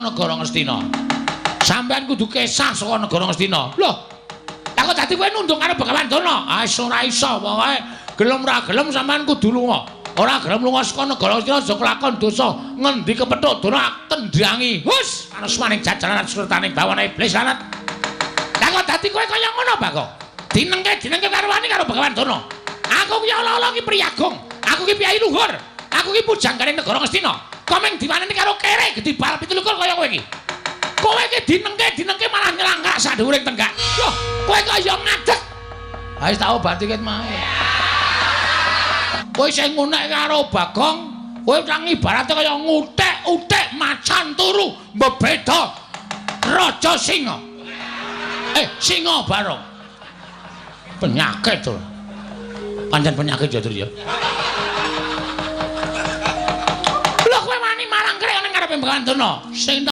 Negara Ngastina. Sampeyan kudu kesah saka negara Ngastina. Loh. Lah kok dadi kowe nunduk karo Begawan Durna? Ah ora iso, pokoke gelem ora gelem sampeyan kudu lunga. Ora gelem lunga saka negara Ngastina aja kelakon dosa. Ngendi kepethuk Durna tendangi. Hus, anusmaning jajaran surtaning bawana iblis lanat. Lah kok dadi kowe kaya ngono, Bagong? Dinengke dinengke karo wani karo Begawan Durna. Aku ki ala-ala ki priyagung. Aku ki piyai luhur. Aku ki pujanggane negara Ngastina. Komeng diwaneni karo kere gedhi bal 27 kaya kowe iki. Kowe iki dinengke dinengke malah nyelangkak sak dhuwuring tenggak. Loh, kowe kaya ngadeg. Ha wis tak obati ket mau. Kowe sing ngunek karo Bagong, kowe nang ibarate kaya ngutek-utek macan turu mbebeda raja singa. Eh, singa barong. Penyakit to. Pancen penyakit ya, Tru ya. Lho kowe wani marang krek ning ngarepe Begawan Durna. Sing